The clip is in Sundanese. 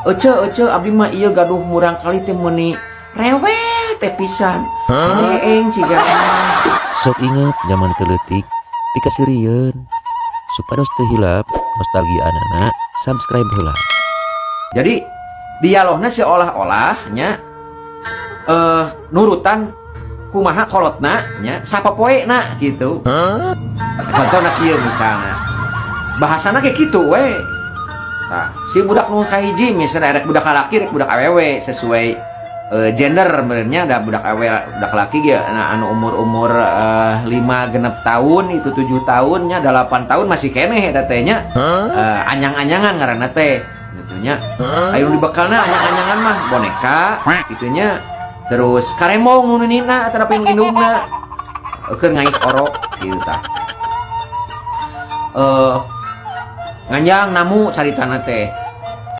Ece, ece, abdi mah ieu gaduh murang kali teh meuni rewel teh pisan. Heeng ciga. Sok inget zaman keur leutik, pikaseurieun. Supados teu hilap nostalgianana, subscribe heula. Jadi dialogna seolah-olah nya nurutan kumaha kolotna nya sapopoena gitu. Contohna kieu misalnya. Bahasana kayak gitu we. Nah, si budak nu kahiji misalnya rek budak laki rek budak awewe sesuai gender benernya, ada budak awewe budak laki ge. Nah, anu umur-umur 5 6 tahun itu, 7 tahunnya, 8 tahun masih keneh eta teh nya. Anyang-anyangan ngaranna teh gitu nya. Ayo dibekalna anyang-anyangan mah boneka gitu nya, terus karemong nu nina atau apa yang indungna keur ngais orok gitu tah. Nganjang namu caritana teh.